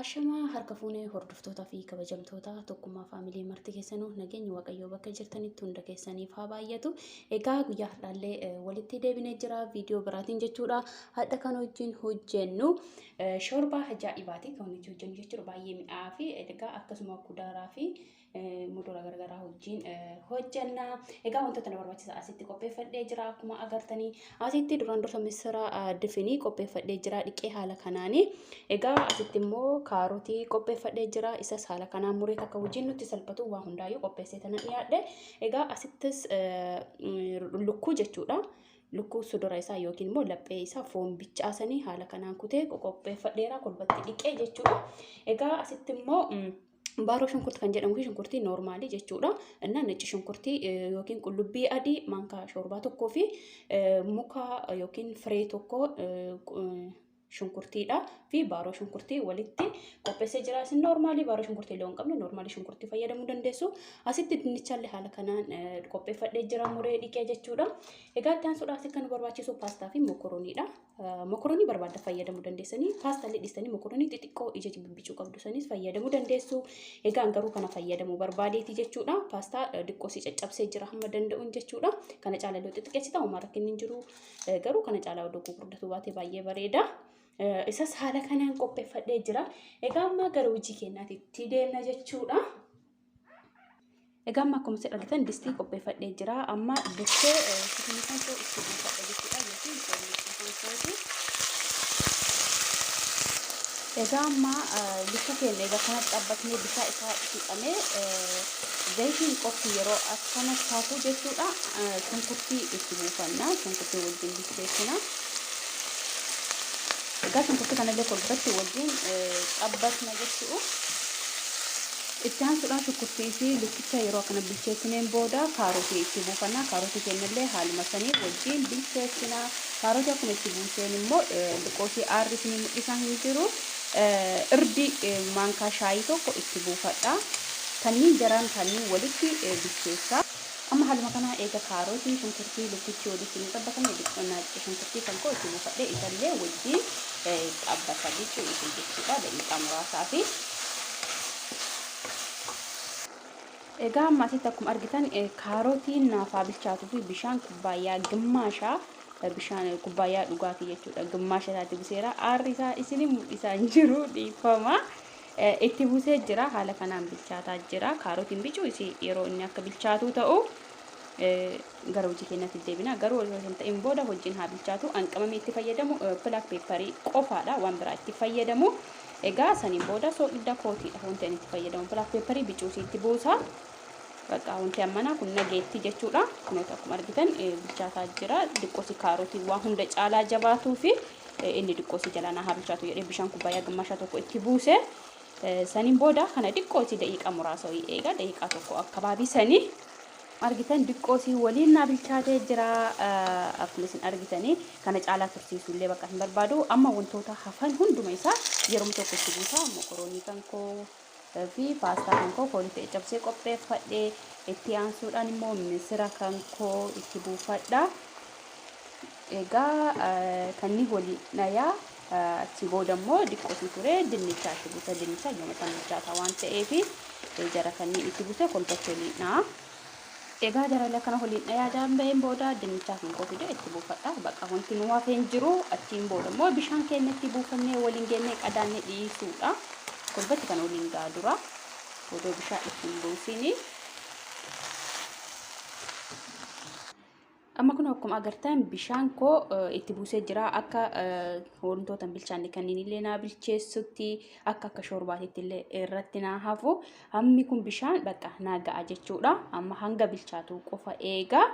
Ashamaa harka fuunee hordoftootaa fi kabajamtoota Tokkummaa Faamilii marti keessanuu nageenyi Waaqayyoo bakka jirtanitti hunda keessaniif haa baay'atu. Egaa guyyaa har'aallee walitti deebinee jira viidiyoo biraatiin jechuudha. Hadha kan wajjin hojjennu shoorbaa ajaa'ibaati kan nuti hojjennu jechuudha. Baay'ee mi'aa fi egaa akkasuma kudaaraa fi mudura garagaraa wajjin hojjenna. Egaa wantoota na barbaachisa asitti qopheeffadhee jira akkuma agartanii. Asitti duraan dursa misira difinii qopheeffadhee jira dhiqee haala kanaani. Egaa asitti immoo kaarotii qopheeffadhee jira. Isas haala kanaan muree takka wajjin nutti salphatu waa hundaayyuu qopheessee tanan dhiyaadhe. Egaa asittis lukkuu jechuudha. Lukkuu sudura isaa yookiin immoo laphee isaa foon bichaasanii haala kanaan kutee qopheeffadheera kolbatti dhiqee jechuudha. Egaa asitti immoo Baaroo shunkurtii kan jedhamu fi shunkurtii noormaalii jechuudha. Innaa nacci shunkurtii yookiin qullubbii adii maankaa shoorbaa tokkoo fi muka yookiin firee tokko shunkurtiidha fi baaroo shunkurtii walitti qopheessee jira. Isin noormaalii baaroo shunkurtii illee hin qabne noormaalii shunkurtii fayyadamuu dandeessu. Asitti dinnichallee haala kanaan qopheeffadhee jira muree dhiqee jechuudha. Egaa itti aansuudhaaf kan nu barbaachisu paastaa fi mokorooniidha. Mokoronii barbaadda fayyadamuu dandeessanii paastaallee dhiistanii mokoronii xixiqqoo ija bibbicuu qabdu sanis fayyadamuu dandeessu. Egaan garuu kana fayyadamuu barbaadeeti jechuudha. Paastaa xiqqoo si caccabsee jira hamma danda'uun jechuudha. Kana caalaa illee xixiqqeessita homaa rakkinni hin jiru. Garuu kana caalaa odoo gurguddatu baate baay'ee bareeda. Isas haala kanaan qopheeffadhee jira. Egaa amma gara hojii keenyaatti deemna jechuudha. Egaa amma akkuma isin argitan distii qopheeffadhee jira. Amma dursee chikinii kan koo itti buufadha jechuudha yookiin foon kan kooti. Egaa amma lukkuu keenya egaa kana xabbatnee bishaan isaa fixamee zayitiin qofti yeroo akkana taatu jechuudha shunkurtii itti buufanna shunkurtii wajjin bilcheessina. Egaa shunkurtii kanallee kolbatti wajjin xabbatna jechuudha. Itti aansuudhaan shunkurtii fi lukkicha yeroo akkana bilcheessineen booda kaarotii itti buufanna. Kaarotii keenyallee haaluma sanii wajjin bilcheessina. Kaarotii akkuma itti buuseen immoo xiqqoosii aarri isinii mul'isaa hin jiru. Irdi maankaa shaayii tokko itti buufadha. Kanniin jaraan kanniin walitti bilcheessa. Amma haaluma kanaa eega kaarotii, shunkurtii, lukkichi walitti nu xabbatame shunkurtii kan koo itti buufadhee isallee wajjin xabbasa jechuu isin jechuudha daqiiqaa muraasaa fi. Egaa amma asitti akkuma argitan kaarotiin naafaa bilchaatuu fi bishaan kubbaayyaa gimmaashaa bishaan kubbaayyaa dhugaatii jechuudha gimmaasha isaatti buseera. Aarri isaa isin mul'isaa hin jiru dhiifama. Itti busee jira haala kanaan bilchaataa jira. Kaarotiin bicuu isii yeroo inni akka bilchaatuu ta'u gara hojii keenyatti deebina. Garuu osoo hin ta'in booda hojiin haa bilchaatu. An qamamii itti fayyadamu pilaak peepparii qofaadha waan biraa itti fayyadamu. Egaa saniin booda soogidda kootiidha wanti ani itti fayyadamu. Pilaak peepparii bicuusii itti buusa. Bakka wanti ammanaa kun nageetti jechuudha. Kunoota akkuma argitan bilchaataa jira. Diqqoosi kaarotii waan hunda caalaa jabaatuu fi inni diqqoosi jalaa naa haa bilchaatu jedhee bishaan kubbaayyaa gimmaashaa tokko itti buuse. Saniin booda kana diqqoosi daqiiqaa muraasa wayii eega daqiiqaa tokko akkabaabii sanii argitan diqqoosii waliin naa bilchaatee jira. Akkuma isin argitanii kana caalaa tursiisuu illee bakka hin barbaadu. Amma wantoota hafan hunduma isaa yeroo tokko itti buusa. Mokoroonii kan koo fi paastaa kan koo foolitti caccabsee qopheeffadhe. Itti aansuudhaan immoo misira kan koo itti buufadha. Egaa kanni waliin dhayaa achi booda immoo diqqoosii ture dinnichaa itti buusa. Dinnichaa yooma san bilchaataa waan ta'eef jara kanneen itti buusee kolbachi waliin dha'a. Egaa jaralee akkana waliin dhayaa jaan ba'een booda dinnichaa kan koo fide itti buufadha. Bakka wanti nu hafee hin jiru. Achiin booda immoo bishaan keenya itti buufannee waliin geennee qadaannee dhiisuudha. Kolbatti kana waliin ga'a dura. Odoo bishaan itti hin buusini. Amma kun akkuma agartan bishaan koo itti buusee jira. Akka wantoota hin bilchaanne kanneen illee naa bilcheessutti akka akka shoorbaatitti illee irratti naa hafu. Hammi kun bishaan bakka naa ga'a jechuudha. Amma hanga bilchaatu qofa eega.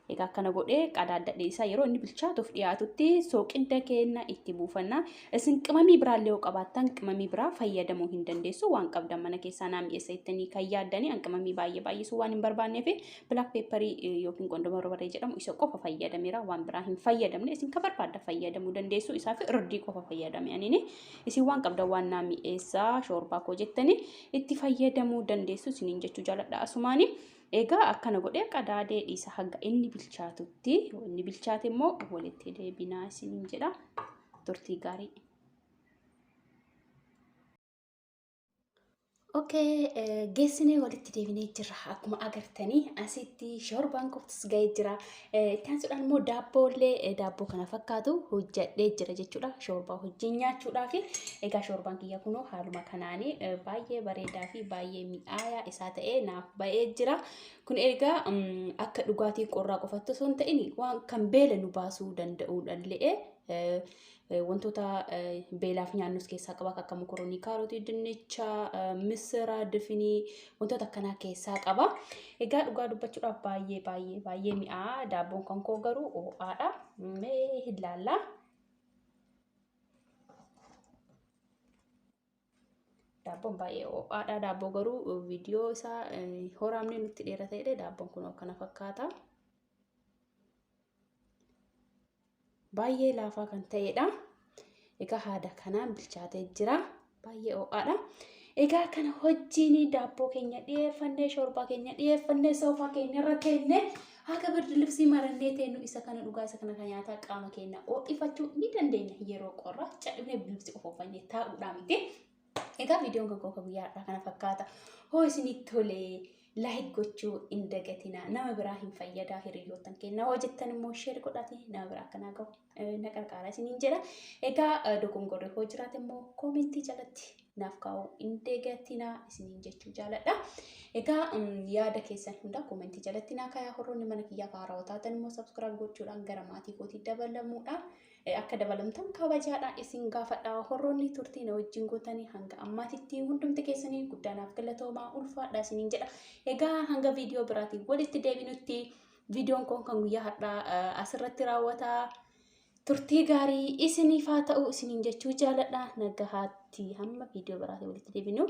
Egaa akkana godhee qadaadda isaa yeroo inni bilchaatuuf dhiyaatutti sooqidda keenya itti buufanna. Isin qimamii biraallee yoo qabaattan qimamii biraa fayyadamuu hin dandeessu. Waan qabdan mana keessaa naa mi'eessa jettanii kan yaaddanii an qimamii baay'ee baay'isuu waan hin barbaanneef Black pepper yookiin qondoma barbaree jedhamu isa qofa fayyadameera waan biraa hin fayyadamne isin ka barbaadda fayyadamuu dandeessu isaa fi irdii qofa fayyadame anini isin waan qabda waan naa mi'eessaa shoorbaa koo jettanii itti fayyadamuu dandeessu isiniin jechuu jaaladha asumaani. Egaa akkana godhee qadaadee dhiisa haga inni bilchaatutti inni bilchaate immoo walitti deebinaa isiniin jedha turtii gaarii. Okay, geessinee walitti deebinee jirra. Akkuma agartanii asitti shorbaan koftis ga'ee jira. Itti aansuudhaan immoo daabboo illee daabboo kana fakkaatu hojjedhee jira jechuudha. Shorbaa wajjin nyaachuudhaaf. Egaa shorbaan kiyya kunoo haaluma kanaanii baay'ee bareedaa fi baay'ee mi'aayaa isaa ta'ee naaf ba'ee jira. Kun egaa akka dhugaatii qorraa qofatti osoo hin ta'in waan kan beela nu baasuu danda'udha illee. Wantoota beelaaf nyaannus keessaa qaba akka mokoroonii, kaarotii, dinnicha, misira, difinii wantoota akkanaa keessaa qaba. Egaa dhugaa dubbachuudhaaf baay'ee baay'ee baay'ee mi'aa. Daabboon kan koo garuu ho'aadha. Mee hin laallaa. Daabboon baay'ee ho'aadha. Daabboo garuu viidiyoo isaa horaamne nutti dheerata jedhee daabboon kun akkana fakkaata. Baay'ee laafaa kan ta'edha. Egaa haada kanaan bilchaatee jira. Baay'ee ho'aadha. Egaa kana wajjin daabboo keenya dhiyeeffannee, shorbaa keenya dhiyeeffannee, soofaa keenya irra teennee haga birdilibsii marannee teennu isa kana dhugaa isa kana kan nyaataa qaama keenya ho'ifachuu ni dandeenya yeroo qorraa cadhibnee birdilibsii qofa uffannee taa'uudhaa miti. Egaa viidiyoon kan koo guyyaa har'aa kana fakkaata. Hoo isinitti tolee like gochuu hin dagatinaa. Nama biraa hin fayyadaa hiriyoottan kennaa hoo jettan immoo share godhaatii nama biraa akkanaa gahu na qarqaaraa isiniin jedha. Egaa dogongorri hoo jiraate immoo koomentii jalatti naaf kaa'uu hin dagatinaa isiniin jechuu jaaladha. Egaa yaada keessan hundaa koomentii jalatti naa kaayaa horroonni mana kiyyaaf haarawaa taatan immoo subscribe gochuudhaan gara maatii kootii dabalamuudhaan akka dabalamtan kabajaadhaan isin gaafadha. Horroonni turtii na wajjin gootanii hanga ammaatitti hundumti keessanii guddaanaaf galatoomaa ulfaadha isiniin jedha. Egaa hanga viidiyoo biraatiin walitti deebinutti viidiyoon kun kan guyyaa har'aa asirratti raawwata. Turtii gaarii isiniif haa ta'u isiniin jechuu jaaladha. Nagahaatti hamma viidiyoo biraatiin walitti deebinu.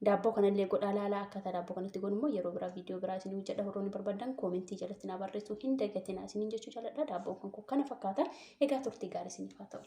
Daabboo kanallee godhaa laalaa akkaataa daabboo kanatti godhu immoo yeroo biraa viidiyoo biraa isinii hojjedha horroonni barbaadan koomentii jalatti naa barreessuu hin dagatinaa isiniin jechuu jaaladha. Daabboon kan koo kana fakkaata. Egaa turtii gaarii isiniif haa ta'u.